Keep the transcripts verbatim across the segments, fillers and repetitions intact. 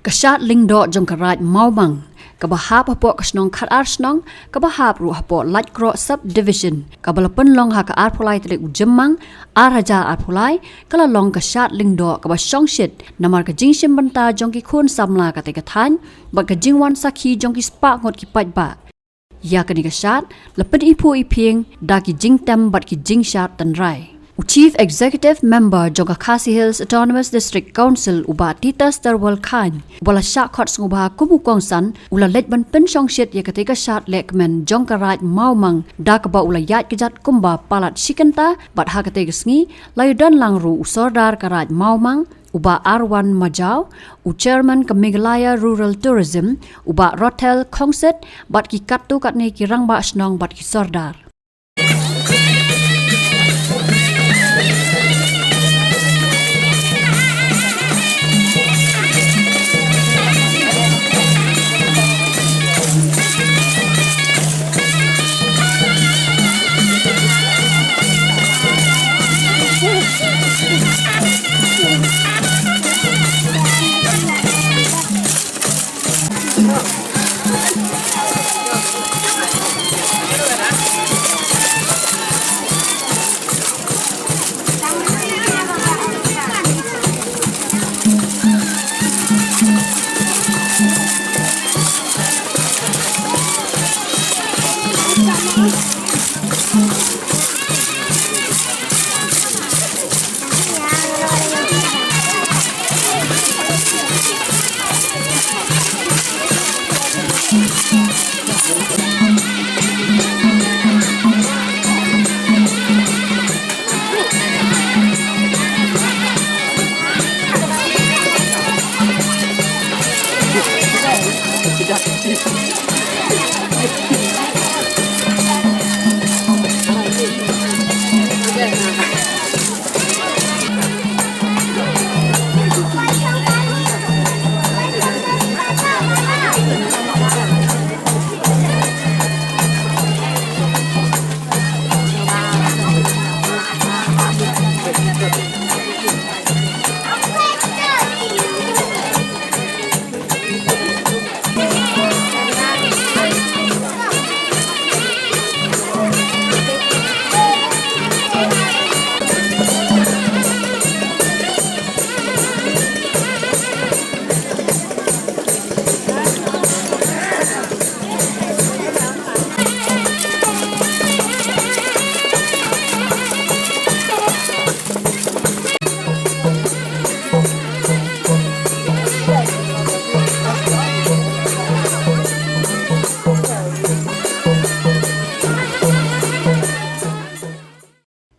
Ka shad lyngdoh jong ka Raid Mawmang, kaba hap hapoh ka shnong Khatar Shnong, kaba hap ruh hapoh Laitkroh Sub Division, kaba la pynlong ha ka arphew lai tarik u Jymmang, ar hajar arphew lai, ka la long ka shad lyngdoh kaba shongshit, namar ka jingshim bynta jong ki khun samla katei ka thaiñ, bad ka jingwan sakhi jong ki spah ngut ki paidbah. Ïa kane ka shad, la pyniphuh iphieng, da ki jingtem bad ki jingshad tynrai. U Chief Executive Member jong ka Khasi Hills Autonomous District Council u Bah Titus Terwal Chyne, uba la shah khot sngewbha kum u kongsan, u la leit ban pynshongshit ïa katei ka shad lehkmen jong ka Raid Mawmang, da kaba u la ïaid kjat kumba palat shi kynta, bad ha katei ka sngi, la ïadon lang ruh u Sordar ka Raid Mawmang, u Bah Arwan Majaw, u Chairman ka Meghalaya Rural Tourism, u Bah Rothel Khongset, bad ki katto katne ki rangbah shnong bad ki sordar.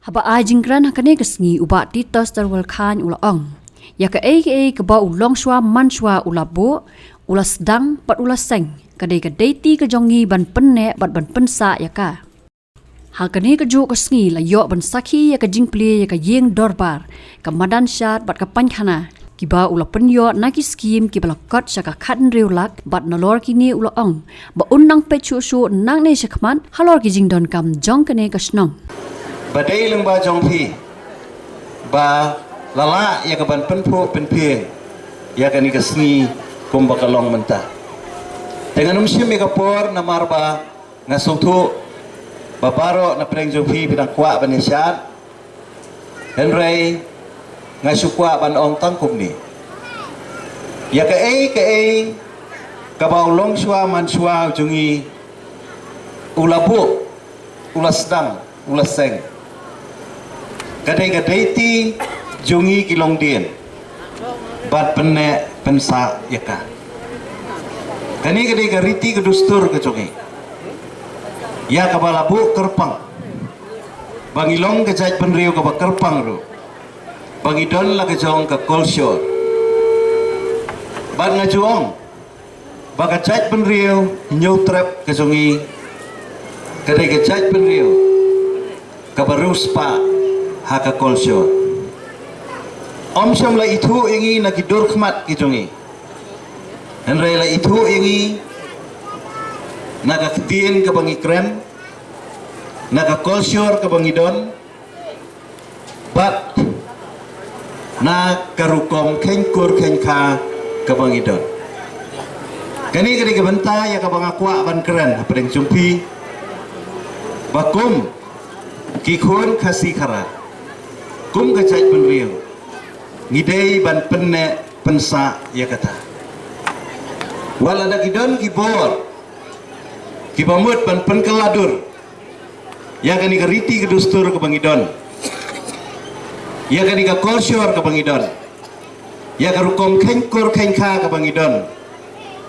Haba ai jingkren ha kane ka sngi u Bah Titus Terwal Chyne u la ong, ïa kaei kaei kaba u longshuwa manshuwa u la buh, u la sdang bad u la seng, ka dei ka deiti ka jong ngi ban pynneh bad ban pynsah ïa ka. Ha kane kajuh ka sngi la ïoh ban sakhi ïa ka jingplie ïa ka ïing dorbar, ka madan shad bad ka painkhana, kiba u la pynïoh na ki skhim kiba la kot sha ka khathynriew lak, bad nalor kine u la ong ba un nang peit shuh shuh nangne shakhmat halor ki jingdonkam jong kane ka shnong. Ba dei lyngba jong phi ba la lah ïa ka ban pynphuh pynphieng ïa kane ka sngi kumba ka long mynta. Te ngan ym shim ïa ka por namar ba nga sngewthuh ba baroh na pdeng jong phi phi dang kwah ban ïashad. Hynrei nga shu kwah ban ong tang kumne. Ïa kaei kaei kaba u longshuwa manshuwa jong ngi u la buh, u la sdang, u la seng, ka dei ka deiti jong ngi ki longdien ban pynneh pynsah ïa ka. Kane ka dei ka riti ka dustur ka jong ngi, ïa kaba la buh kyrpang ba ngi long ka jaitbynriew kaba kyrpang ruh, ba ngi don la ka jong ka kolshor. Bad nga ju ong ba ka jaitbynriew Hynñiewtrep ka jong ngi ka dei ka jaitbynriew kaba riewspah ha ka kolshor. Ym shym la ithuh ïa ngi na ki dur khmat ki jong ngi, hynrei la ithuh ïa ngi na ka ktien kaba ngi kren, na ka kolshor kaba ngi don, bad na ka rukom kheiñ kur kheiñ kha kaba ngi don. Kane ka dei ka bynta ïa kaba nga kwah ban kren hapdeng jong phi, ba kum ki khun Khasi Khara, kum ka jaitbynriew, ngi dei ban pynneh pynsah ïa kata. Wat lada ki don ki bor kiba mut ban pynkylla dur ïa kane ka riti ka dustur kaba ngi don, ïa kane ka kolshor kaba ngi don, ïa ka rukom kheiñ kur kheiñ kha kaba ngi don,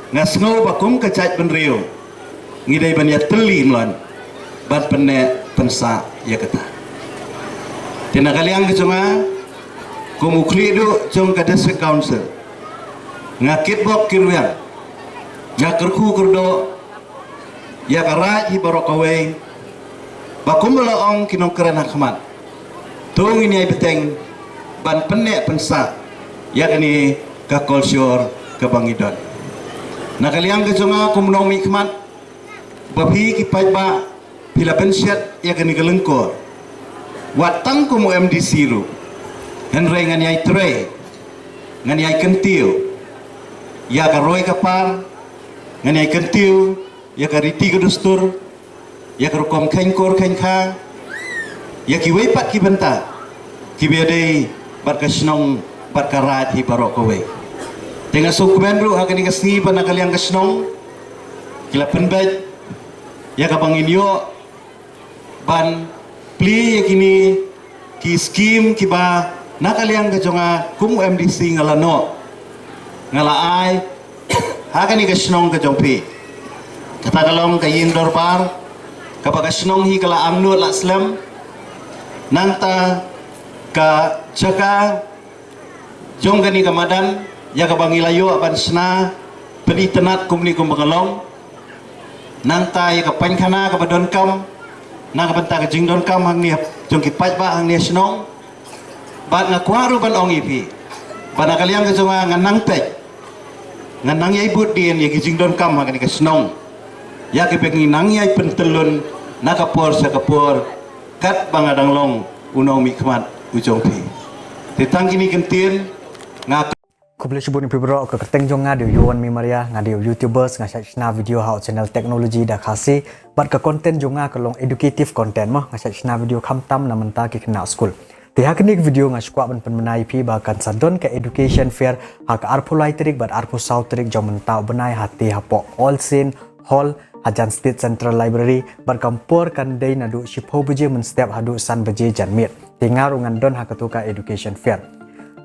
nga sngew ba kum ka jaitbynriew ngi dei ban ïatylli mlien ban pynneh pynsah ïa kata. Te na ka liang ka jong nga, kum u khlieh duh jong ka District Council, nga kitbok kitrwiang, nga kyrkhu kyrdoh ïa ka Raid hi baroh kawei, ba kumba la ong ki nongkren ha khmat, to ngin ïai bteng ban pynneh pynsah ïa kane ka kolshor kaba ngi don. Na ka liang ka jong nga kum u nongmihkhmat, ba phi ki paidbah phi la pynshet ïa kane ka lyngkor, wat tang kum u M D C ruh, hynrei ngan ïai trei, ngan ïai kyntiew ïa ka roi ka par, ngan ïai kyntiew ïa ka riti ka dustur, ïa ka rukom kheiñ kur kheiñ kha, ïa kiwei pat ki bynta kiba dei bad ka shnong bad ka Raid hi baroh kawei. Te nga sngewkmen ruh ha kane ka sngi ba na ka liang ka shnong ki la pynbeit ïa kaba ngin ïoh ban plie ïa kine ki skim kiba na ka liang ka jong nga kum u M D C nga la noh, nga la ai ha kane ka shnong ka jong phi. Kata ka long ka ïing dorbar kaba ka shnong hi ka la angnud la slem, nangta ka jaka jong kane ka madan ïa kaba ngi la ïoh ban shna pynitynnad kumne kumba ka long, nangta ïa ka painkhana kaba donkam na ka bynta ka jingdonkam hangne jong ki paidbah hangne ha shnong. Bad nga kwah ruh ban ong ïa phi ba na ka liang ka jong nga, ngan nang peit, ngan nang ïai bud dien ïa ki jingdonkam ha kane ka shnong, ïa kiba ngi nang ïai pyntyllun na ka por sha ka por, katba nga dang long u nongmihkhmat u jong phi. Te tang kine ki ktien, nga Khublei shibun ïa phi baroh. Ka kyrteng jong nga dei u Yowan Mih Maria, nga dei u YouTuber, nga shait shna video ha u channel Technology da Khasi. Bad ka content jong nga ka long educative content mo, nga shait shna video khamtam na bynta ki khynnah skul. Te ha kane ka video nga sngewkwah ban pynbna ïa phi ba kan sa don ka education fair ha ka arphew lai tarik bad arphew saw tarik jong mynta u bnai, hangtei hapoh All Saint Hall, hajan State Central Library, bad ka por kan dei naduh shiphew baje mynstep haduh san baje janmiet. Te nga ruh ngan don ha kato ka education fair.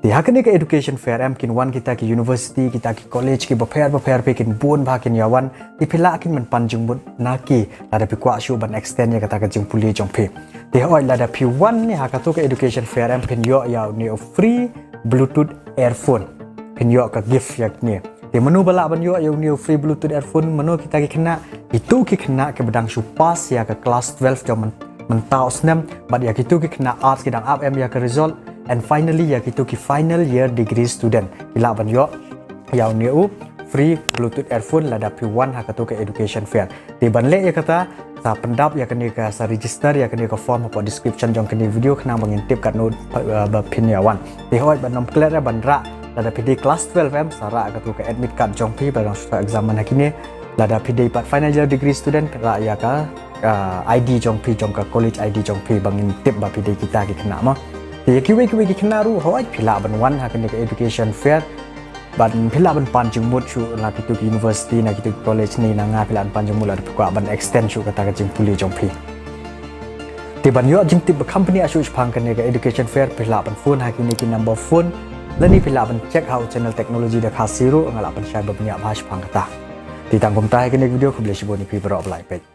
Te ha kane ka education fair em kin wan kita ki university, kita ki college kiba pher bapher, phi kin bun bha kin ïa wan. Te phi lah kin ban pan jingmut na ki lada phi kwah shuh ban extend ïa kata ka jingpule jong phi. Te hooid, lada phi wan ne ha kato ka education fair em, phin ïoh ïa une u free Bluetooth earphone. Phin ïoh ka gift ïa kane. Te mano ba lah ban ïoh ïa une u free Bluetooth earphone? Mano kita ki khynnah? Kito ki khynnah kiba dang shu pass ïa ka class twelve jong myn-, mynta u snem, bad ïa kito ki khynnah arts ki dang ap em ïa ka result, and finally ïa kito ki final year degree student ki lah ban ïoh ïa une u free Bluetooth earphone lada phi wan ha kato ka education fair. Te ban leh ïa kata, sa pyndap ïa kane ka, sa register ïa kane ka form hapoh description jong kane video khnang ba ngin tip katno, eh, ba phin ïa wan. Te hooid, ban ym klet eh, ban rah, lada phi dei class twelve em, sa rah kato ka admit card jong phi ba dang shu examine ha kine. Lada phi dei pat final year degree student, rah ïa ka, ah, I D jong phi, jong ka college I D jong phi, ba ngin tip ba phi dei kita ki khynnah mo. Te ïa kiwei kiwei ki khynnah ruh, hooid, phi lah ban wan ha kane ka education fair. Bad phi lah ban pan jingmut shuh na kito ki university, na kito ki college ne na nga, phi lah ban pan jingmut lada phi kwah ban extend shuh kata ka jingpule jong phi. Te ban ïoh jingtip ba kham bniah shuh shaphang kane ka education fair, phi lah ban phone ha kine ki number phone, lane phi lah ban check ha u channel Technology da Khasi ruh, nga lah ban shai ba bniah bha shaphang kata. Te tang kumta ha kane ka video, khublei shibun ïa phi baroh ba la ïa peit.